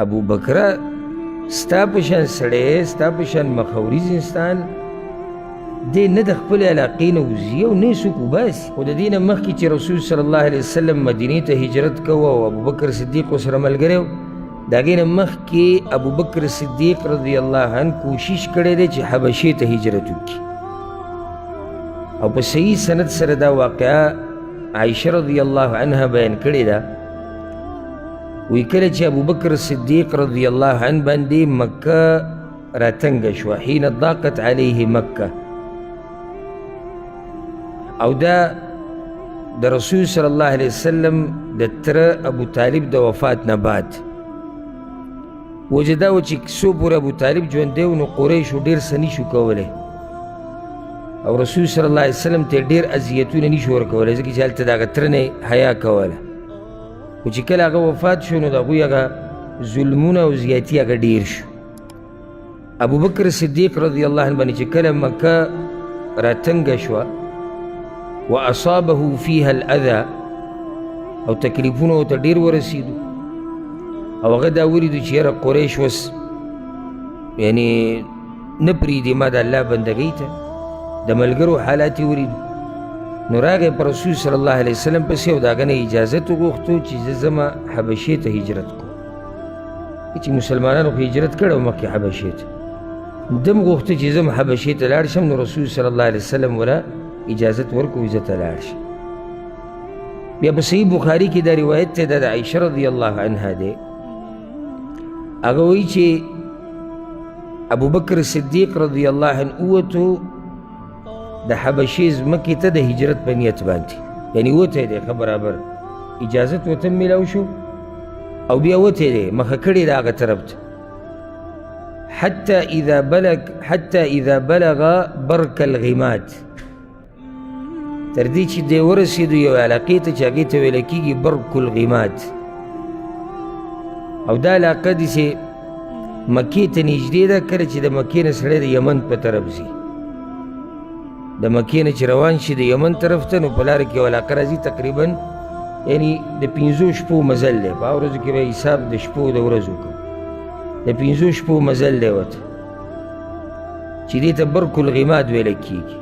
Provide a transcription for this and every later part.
ابوبکره، ستا په شان سړی، ستا په شان مخوریز انسان دی نه د خپلې علاقې نه وځي او نه یې څوک وباسي. خو د دې نه مخکې چې رسول صلی الله علیه وسلم مدینې ته هجرت کوه او ابوبکر صدیق ورسره ملګری و، د هغې نه مخکې ابوبکر صدیق رضی الله عنه کوشش کړی دی چې حبشې ته هجرت وکړي. او په صحیح سند سره دا واقعه عایشه رضی الله عنها بیان کړې ده. وی کله چې ابوبکر صدیق رضی الله عنه باندې مکه راتنګه شوه، حین ضاقت علیه مکه، او دا د رسول صلی الله علیه وسلم د تره ابو طالب د وفات نه بعد، وجه دا وه چې څو پورې ابو طالب ژوندی و نو قریشو ډېر څه نشو کولی او رسول صلی الله علیه وسلم ته ډېر اذیتونه نشو ورکولی، ځکه چې هلته د هغه تره نه یې حیا کوله. خو چې کله هغه وفات شو نو د هغوی هغه ظلمونه او زیاتي هغه ډېر شو. ابوبکر صدیق رضی الله عنه باندې چې کله مکه راتنګه شوه واصابه فيها الاذى، او تکلیفونه ورته ډېر ورسېدو، او هغه دا ولیدو چې یاره قریش اوس یعنې نه پرېږدي ما د الله بندګۍ ته، د ملګرو حالات یې ولیدو. نو راغی پر رسول صلی الله علیه وسلم پسې او د هغه نه اجازت وغوښتو چې زه ځمه حبشې ته هجرت کوم. چې مسلمانانو خو هجرت کړی و مخکې حبشې ته، ده هم غوښته چې زه هم حبشې ته لاړ شم. نو رسول صلی الله علیه وسلم وله اجازت ورکړو زه ته لاړ شم. بیا په صحیح بخاري کې دا روایت دی، دا د عایشه رضی الله عنها دی. هغه وایي چې ابوبکر صدیق رضی الله عنه ووتو د حبشې ځمکې ته د هجرت په نیت باندې، یعنې وتی دی ښه برابر اجازت ورته میلاو شو او بیا وتی دی، مخه کړې ده هغه طرف ته. حتی اذا بلغ برک الغماد، تر دې چې دی ورسېدو یو علاقې ته چې هغې ته ویل کېږي برک الغماد، او دا علاقه داسې مکې ته نږدې ده. کله چې د مکې نه سړی د یمن په طرف ځي، د مکې نه چې روان شي د یمن طرف ته، نو په لاره کې یوه علاقه راځي تقریبا یعنی د 5 شپو مزل دی. په هغه ورځو کې به حساب د شپو د ورځو کوو، د 5 شپو مزل دی ورته، چې دې ته برک الغماد ویل کېږي.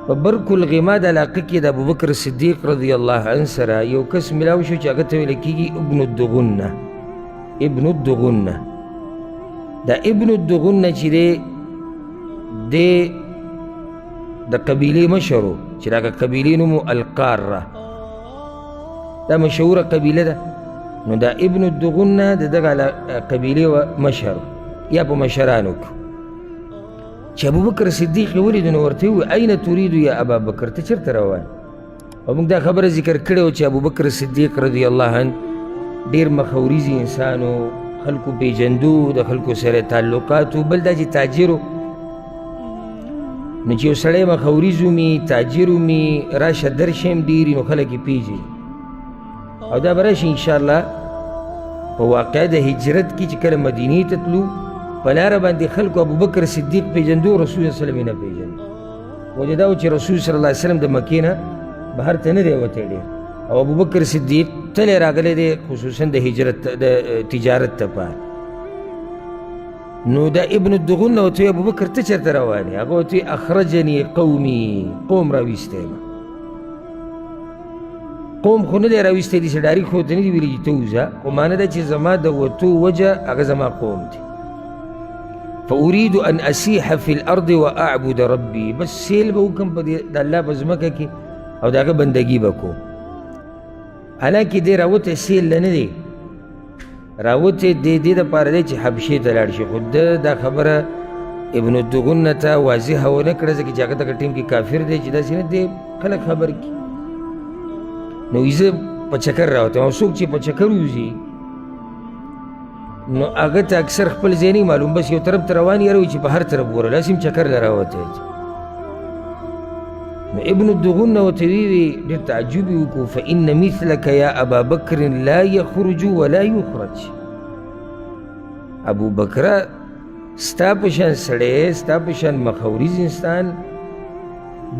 په برک الغماد علاقه کې د ابوبکر صدیق رضی الله عنه سره یو کس ملاو شو چې هغه ته ویل کېږي ابن الدغنه. ابن الدغنه، دا ابن الدغنه چې دی، دی د قبیلې مشر و چې د هغه قبیلې نوم و القاره، دا مشهوره قبیله ده. نو دا ابن الدغنه د دغه قبیلې مشر یا په مشرانو کې. چې ابوبکر صدیق یې ولید نو ورته یې وویل اين ترید یا ابا بکر، ته چېرته روان؟ او موږ دا خبره ذکر کړې وه چې ابوبکر صدیق رضی الله عنه ډېر مخوریز انسان و، خلکو پېژندو، د خلکو سره تعلقات و، بل دا چې تاجر و. نو چې یو سړی مخوریز ومي، تاجر ومي، راشه درشه هم ډېر نو خلک یې پېژني. او دا به راشي انشاءالله په واقعه د هجرت کې چې کله مدینې ته تلو، په لاره باندې خلکو ابوبکر صدیق پېژندو، رسول صلی الله علیه وسلم یې نه پېژندو. وجه دا و چې رسول صلی الله علیه وسلم د مکې نه بهر ته نه دی وتی ډېر، او ابوبکر صدیق تللی راغلی دی خصوصا د هجرت د تجارت لپاره. نو دا ابن الدغن ورته وایي ابوبکر ته چېرته روان یې؟ هغه ورته وایي اخرجني قومي، قوم راویستی ما. قوم خو نه دی راویستی، داسې ډایرک خو ورته نه دي ویلي چې ته وځه، خو معنی دا چې زما د وتو وجه هغه زما قوم دی. فأريد أن أسيح في الأرض وأعبد ربي، بس سیل به وکړم په د الله په ځمکه کې او د هغه بندګي به کوم. حالانکې دی راوتی سیل له نه دی راوتی، دی دې دپاره دی چې حبشې ته لاړ شي. خو ده دا خبره ابن الدغنه ته واضحه ونه کړه، ځکه چې هغه دغه ټیم کې کافر دی چې داسې نه دی خلک خبر کړي. نو زه په چکر راوتم، او څوک چې په چکر وځي نو هغه ته اکثر خپل ځای نه معلوم، بس یو طرف ته روان یې چې په هر طرف ګوره داسې هم چکر له راوتی. نو ابن الدغن ورته ویې ډېر تعجب یې وکړو، فإن مثلک یا ابا بکر لا یخرج ولا یخرج. ابو بکره ستا په شان سړی، ستا په شان مخوریز انسان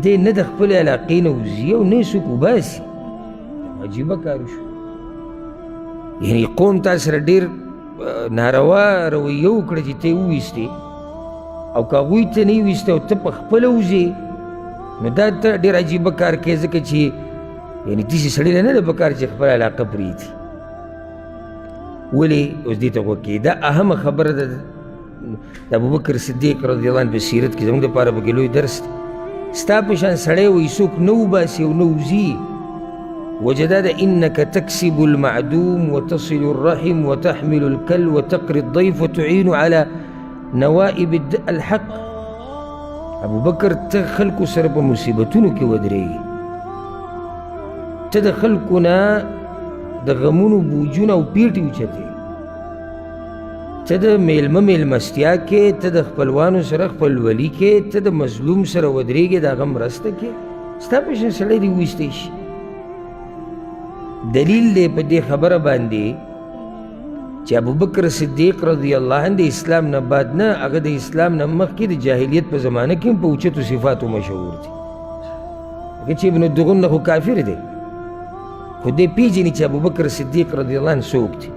دی نه د خپلې علاقې نه وځي او نه یې څوک وباسي. عجیبه کار وشو. یعنی قوم تا سره ډېر ناروا رویه وکړه چې ته یې وویستې، او که هغوی ته نه ویستې او ته په خپله وځې، نو دا ته ډېر عجیبه کار کوې، ځکه چې یعنې داسې سړي له نه ده په کار چې خپله علاقه پرېږدي. ولې اوس دې ته غوږ کړئ، دا اهمه خبره ده د ابوبکر صدیق رضی الله عنه په سیرت کې، زموږ دپاره پکې لوی درس دی. ستا په شان سړی وایي څوک نه وباسي او نه وځي، وجه دا ده انک تکسب المعدوم وتصل الرحم وتحمل الکل وتقري الضيف وتعين على نوائب الحق. ابوبکر ته خلکو سره په مصیبتونو کې ودرېږي، ته د خلکو نه د غمونو بوجونه او پیټې اوچتې، ته د میلمه میلمستیا کې، ته د خپلوانو سره خپلولي کې، ته د مظلوم سره ودرېږې، د هغه مرسته کې، ستا په شان سړی دې وویستی شي. دلیل دی په دې خبره باندې چې ابوبکر صدیق رضی الله عنه د اسلام نه بعد نه، هغه د اسلام نه مخکې د جاهلیت په زمانه کې هم په اوچتو صفاتو مشهور دی. هغه چې ابن الدغن نه خو کافر دی، خو دی پېژني چې ابوبکر صدیق رضی الله عنه څوک دی.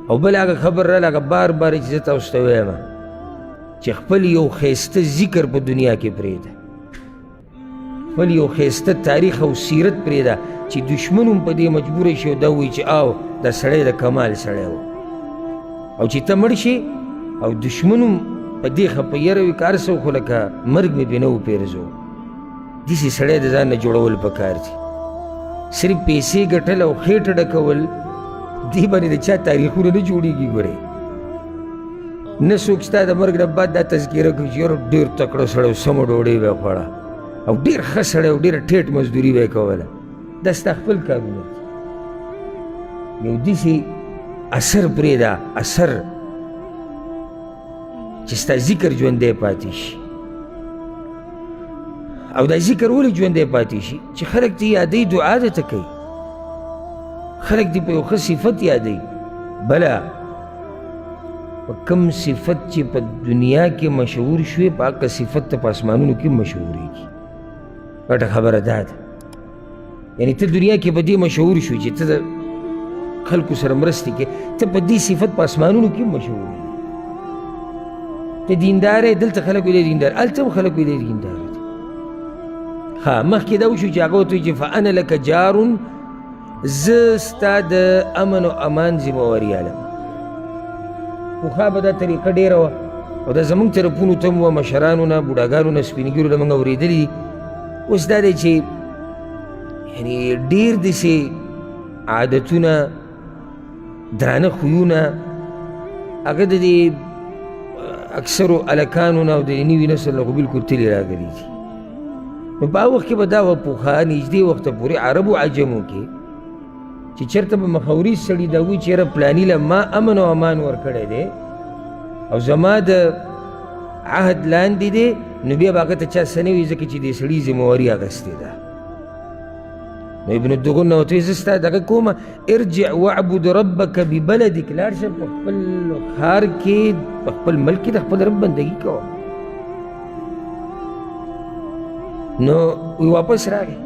او بل هغه خبر راله، هغه بار بار چې زه تاسو ته وایم چې خپل یو ښایسته ذکر په دنیا کې پرېږده، خپل یو ښایسته تاریخ او سیرت پرېږده چې دښمن هم په دې مجبوره شي او دا ووایي چې آو دا سړی د کمال سړی و، او چې ته مړ شې او دښمن هم په دې خپه یره وي که هر څه خو لکه مرګ مې پرې نه وپېرځو. داسې سړی د ځان نه جوړول پکار دي. صرف پیسې ګټل او خېټه ډکول دې باندې د چا تاریخونه نه جوړېږي. ګورې نه څوک ستا د مرګ نه بعد دا تذکره کوي چې یاره ډېر تکړه سړی و، سمه ډوډۍ به یې خوړه او ډېر ښه سړی و، ډېره ټیټ مزدوري به یې کوله. دا ستا خپل کارونه دي. یو داسې اثر پرېږده، اثر چې ستا ذکر ژوندی پاتې شي. او دا ذکر ولې ژوندی پاتې شي؟ چې خلک دې یادوي، دعا درته کوي، خلک دې په یو ښه صفت یادوي. بله په کوم صفت چې په دنیا کې مشهور شوې، په هغه صفت ته په اسمانونو کې مشهورېږي. غټه خبره دا ده، یعنې ته دنیا کې په دې مشهور شوې چې ته د خلکو سره مرستې کې، ته په دې صفت په اسمانونو کې مشهور یې. ته دیندار یې، دلته خلک وایي دیندار، هلته هم خلک وایي دیندار دی. ښه، مخکې دا وشو چې هغه ورته وایي چې فانا لک جار، زه ستا د امن او امان ذمهواري علم. پخوا به دا طریقه ډېره وه، او دا زموږ طرفونو ته هم وه، مشرانو نه، بوډاګانو نه، سپینږیرو نه موږ اورېدلي دي. اوس دا دی چې یعنې ډېر داسې عادتونه، درانه خویونه هغه د دې اکثرو هلکانو نه او د نوي نسل نه خو بلکل تلي راغلي دي. نو په هغه وخت کې به دا وه، پخوا نږدې وخته پورې عربو عجمو کې چې چېرته به مخوري سړي دا وایي چې یاره پلاني له ما امن او امان ورکړی دی او زما د عهد لاندې دی، نو بیا به هغه ته چا څه نه وي، ځکه چې دې سړي ذمهواري اخیستې ده. نو ابن الدغن ورته وایي زه ستا دغه کومه، ارجع واعبد ربک ببلدک، لاړ شه په خپل ښار کې، په خپل ملک کې د خپل رب بندګي کوه. نو واپس راغی،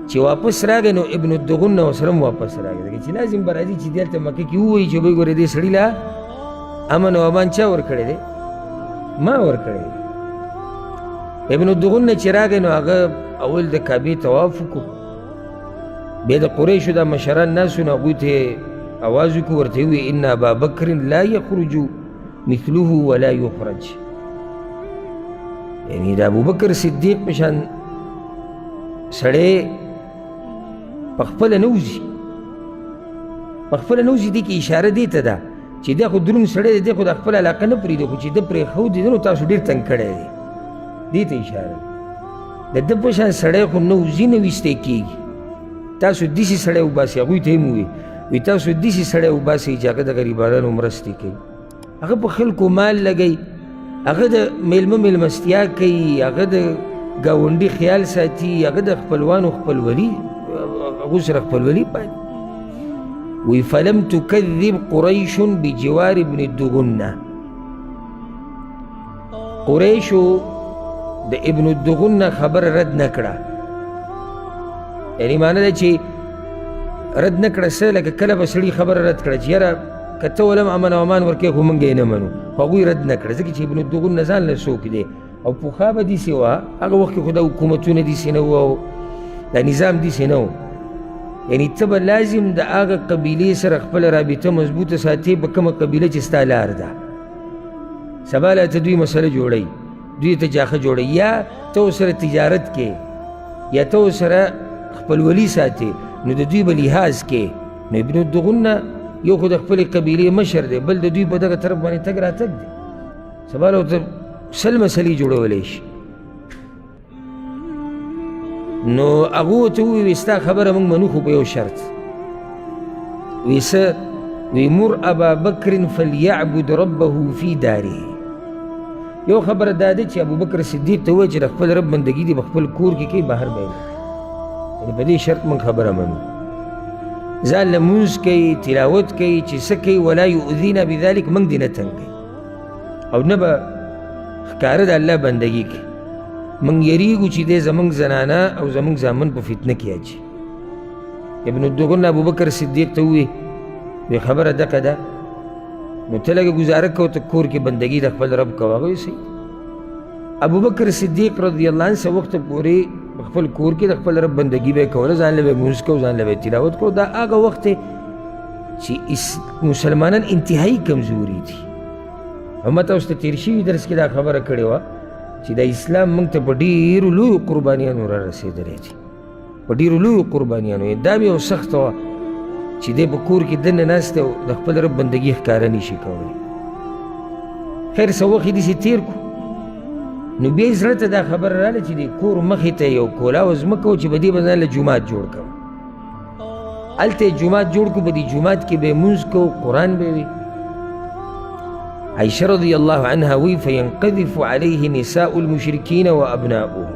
چې واپس راغی نو ابن الدغن ورسره هم واپس راغی، ځکه چې لازم به راځي چې دی هلته مکه کې ووایي چې وایي ګورې دې سړي له امن او امان چا ورکړی دی؟ ما ورکړی دی. ابن الدغن نه چې راغی نو هغه اول د کعبې طواف وکړو، بیا د قریشو دا مشران ناست وو، نو هغوی ته یې اواز وکړو، ورته یې وویل ان ابا بکر لا یخرج مثله ولا یخرج، یعنې د ابوبکر صدیق په شان سړی په خپله نه وځي، په خپله نه وځي. دې کې اشاره دې ته ده چې دا خو دروند سړی دی، دی خو د خپله علاقه نه پرېږدي، خو چې ده پرېښودې ده نو تاسو ډېر تنګ کړی دی، دې ته اشاره ده. د ده په شان سړی خو نه وځي نه ویستی کېږي، تاسو داسې سړی وباسئ. هغوی ته یې هم وویل، وایي تاسو داسې سړی وباسئ چې هغه د غریبانو مرستې کوي، هغه په خلکو مال لګوي، هغه د میلمه میلمستیا کوي، هغه د ګاونډي خیال ساتي، هغه د خپلوانو خپلولي، هغو سره خپلولي پالي. وی فلم تکذب قریش بجوار ابن الدغنه، قریشو د ابن الدغنه خبره رد نه کړه، یعنې معنی ده چې رد نه کړه څه، لکه کله به سړي خبره رد کړه چې یاره که ته ولم امن او امان ورکوې خو موږ یې نه منو. خو هغوی رد نه کړه، ځکه چې ابن الدغن نه ځان له څوک دی. او پخوا به داسې وه، هغه وخت کې خو دا حکومتونه داسې نه وو او دا نظام داسې نه و. یعنی ته به لازم د هغه قبیلې سره خپله رابطه مضبوطه ساتې په کومه قبیله چې ستا لار ده. سبا لا ته دوی مسله جوړوي، دوی ته جاخه جوړوي، یا ته ورسره تجارت کې، یا ته ورسره خپلولي ساتې، نو د دوی به لحاظ کې. نو ابن الدغن یو خو د خپلې قبیلې مشر دی، بل د دوی په دغه طرف باندې تګ راتګ دی. سبا له ورته 100 مسلې جوړولی شي. نو هغو ورته وویل ستا خبره موږ منو خو په یو شرط. وی څه؟ وی مر ابا بکر فلیعبد ربه فی داره. یو خبره دا ده چې ابوبکر صدیق ته ووایه چې د خپل رب بندګي دې په خپل کور کې کوي، بهر به یې نه کوي. یعنې په دې شرط موږ خبره منو. ځان له لمونځ کوي، تلاوت کوي، چې څه کوي، ولا یؤذینا بذلک، موږ دې نه تنګوي او نه به ښکاره د الله بندګي کوي. موږ یریږو چې دی زموږ زنانه او زموږ زامن په فتنه کې اچي. ابن الدغن ابوبکر صدیق ته وویل وی خبره دقه ده، نو ته لږه ګزاره کوه، ته کور کې بندګي د خپل رب کوه. هغه وایي صحیح. ابوبکر صدیق رضی الله عنه څه وخته پورې په خپل کور کې د خپل رب بندګي به یې کوله، ځان له به یې لمونځ کوه، ځان له به یې تلاوت کوه. دا هغه وخت دی چې مسلمانان انتهایي کمزوري دي. او ما تاسو ته تېر شوي درس کې دا خبره کړې وه چې دا اسلام موږ ته په ډېرو لویو قربانیانو را رسېدلی دی، په ډېرو لویو قربانیانو. دا مې یو سخته وه چې دی په کور کې دننه ناست دی او د خپل رب بندګي ښکاره نه شي کولی. خیر څه وخت یې داسې تېر کړو، نو بیا یې زړه ته دا خبره راغله چې د کور مخې ته یو کولاو ځمکه وه چې په دې به ځان له جومات جوړ کړم. هلته یې جومات جوړ کړو، په دې جومات کې به یې لمونځ کوو، قرآن به وي. عائشة رضی الله عنها وی فینقذف علیه نساء المشرکین و ابناؤهم.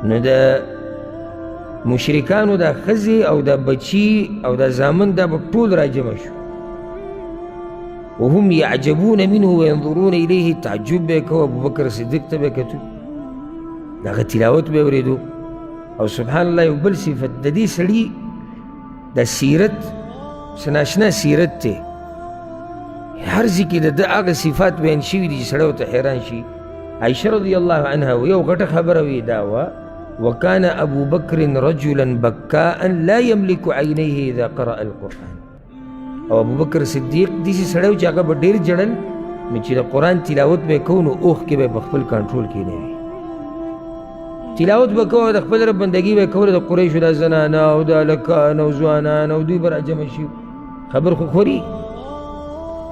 نو د مشرکانو دا ښځې او دا بچي او دا زامن دا به ټول راجمع شو. وهم يعجبون منه وينظرون إليه، تعجب به یې کوو، ابوبکر صدیق ته به یې کتو، د هغه تلاوت به یې اورېدو. او سبحان الله یو بل صفت د دې سړي د سیرت څه ناشنا سیرت دی، هر ځای کې د ده هغه صفات بیان شوي دي چې سړی ورته حیران شي. عائشة رضی الله عنها یو غټه خبره وي دا وه، وكان أبو بكر رجلا بكاء لا يملك عينيه إذا قرأ القرآن. او ابو بکر صدیق داسې سړی و چې هغه به ډېر ژړل، نو چې د قرآن تلاوت به یې کوو نو اوښکې به یې په خپل کنټرول کې نه وي. تلاوت به کوه، د خپل رب بندګي به یې کوله، د قریشو دا زنانه او د هلکان او ځوانان او دوی به راجمع شي، خبر خو خوري.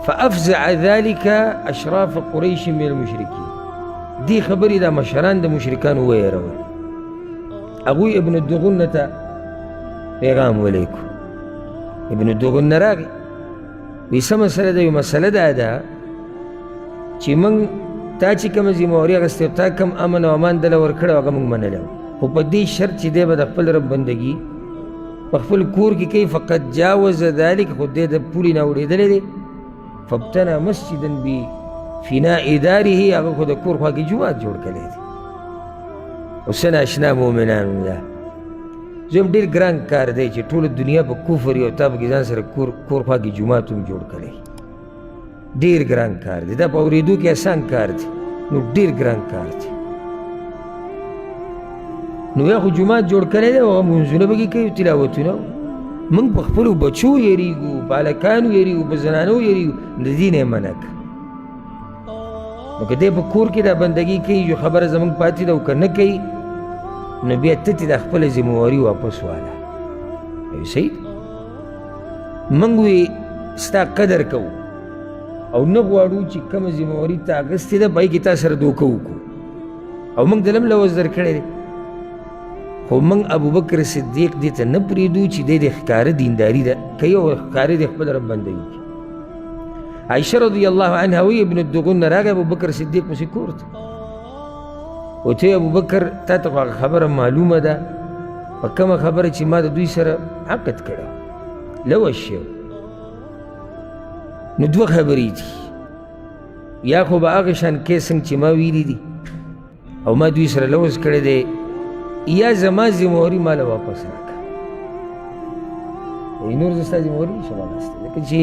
فأفزع ذلك أشراف قريش من المشركين. دې خبرې دا مشران د مشرکانو ویرول. هغوی ابن الدغن ته پیغام ولیکو. ابن الدغن راغی، وی څه مسله ده؟ یو مسله دا ده چې موږ تا چې کومه ذمهواري اخیستې، تا کوم امن او امان دله ورکړی هغه موږ منلی، خو په دې شرط چې دی به د خپل رب بندګي په خپل کور کې کوي. فقد جاوز ذلك، خو دی د پولې نه اوړېدلی دی. فابتنى مسجدا بفناء داره، هغه خو د کور خوا کې جومات جوړ کړی دی. او څه ناشنا مؤمنانو ده. زه ډېر ګران کار دی چې ټوله دنیا په کفر یو تا پکې ځان سره کور خوا کې جومات هم جوړ کړی. ډېر ګران کار دی، دا په اورېدو کې اسان کار دی، نو ډېر ګران کار دی. نو یا خو جومات جوړ کړی دی او هغه لمونځونه پکې کوي، تلاوتونه. موږ په خپلو بچو یریږو، په هلکانو یریږو، په زنانو یریږو، د دې نه یې منع کړه. نو که دی په کور کې دا بندګي کوي یو خبره زموږ پاتې ده، او که نه کوي نو بیا ته ترې دا خپله ذمهواري واپس واله. صحیح ده، موږ وی ستا قدر کوو او نه غواړو چې کومه ذمهواري تا اخیستې ده په هغې کې تا سره دوکه وکړو، او موږ دله هم لوظ درکړی دی، خو موږ ابوبکر صدیق دې ته نه پرېږدو چې دی د ښکاره دینداري ده کوي او ښکاره د خپل رب بندګي کوي. عایشه رضی الله عنها وایي ابن الدغن راغی ابوبکر صدیق پسې کور ته، ورته وایي ابوبکر تا ته خو هغه خبره معلومه ده په کومه خبره چې ما د دوی سره عقد کړی لوظ شوی. نو دوه خبرې دي، یا خو به هغه شان کې څنګه چې ما ویلي دي او ما دوی سره لوظ کړی دی، یا زما ذمهواري ماله واپس راکړه. وایي نور زه ستا ذمهواري نشم اخیستی، ځکه چې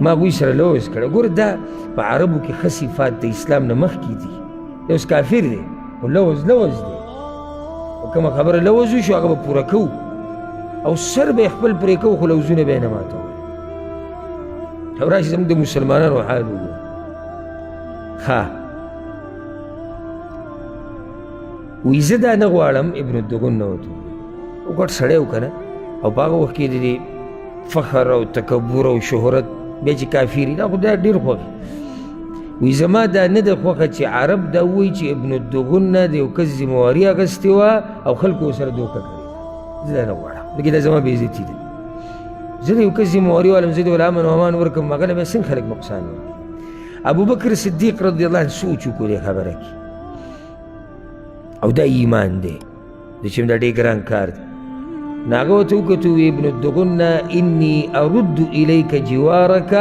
ما هغوی سره لوظ کړی. ګوره دا په عربو کې ښه صفات د اسلام نه مخکې دي. دی اوس کافر دی خو لوظ لوظ دی، او کومه خبره لوظ وشو هغه به پوره کوو او سر به یې خپل پرې کوو، خو لوظونه به یې نه ماتول. او راشي زموږ د مسلمانانو حال وګوره. ښه وایي زه دا نه غواړم ابن الدغن نه ورته ووایي، غټ سړی و که نه، او په هغه وخت کې د دې فخر او تکبر او شهرت بیا چې کافري دا خو دا ډېر خوښ. وایي زما دا نه ده خوښه چې عرب دا ووایي چې ابن الدغن نه د یو کس ذمهواري اخیستې وه او خلکو ورسره دوکه کړې ده. زه دا نه غواړم، ځکه دا زما بېعزتي ده. زه د یو کس ذمهواري والم، زه دې وله امن او امان ورکړم، هغه له بیا څنګه خلک نقصان ورکړي؟ ابوبکر صدیق رضی الله عنه سوچ وکړو دې خبره کې، او دا ایمان دی د چې دا ډېر ګران کار دی. نو هغه ورته وکتو وی ابن الدغن انی ارد الیک جوارک،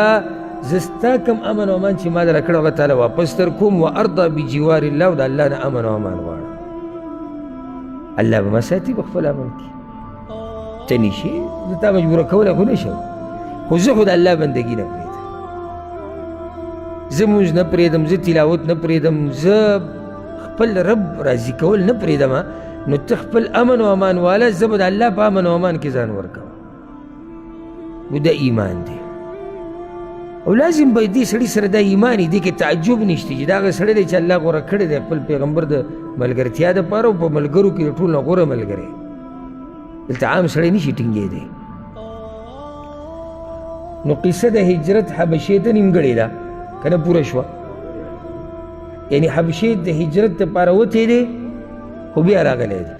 زه ستا کوم امن او امان چې ما در کړی هغه تاله واپس در کوم، و ارضا بجوار الله، او د الله نه امن او امان غواړم. الله به ما ساتي په خپل امن کې. ته نشي زه تا مجبوره کولی خو نه شم، خو زه خو د الله بندګي نه پرېږدم، زه مونځ نه پرېږدم، زه تلاوت نه پرېږدم، زه خپل رب راضي کول نه پرېږدم. نو ته خپل امن او امان واله، زه به د الله په امن او امان کې ځان ورکوم. نو دا ایمان دی، او لازم به دې سړي سره دا ایمان وي، دې کې تعجب نشته چې دا هغه سړی دی چې الله غوره کړی دی خپل پیغمبر د ملګرتیا دپاره، او په ملګرو کې د ټولو نه غوره ملګری. دلته عام سړی نشي ټینګېدی. نو قصه د هجرت حبشې ته نیمګړې ده که نه پوره شوه؟ یعنی حبشې د هجرت دپاره وتی دی خو بیا راغلی دی.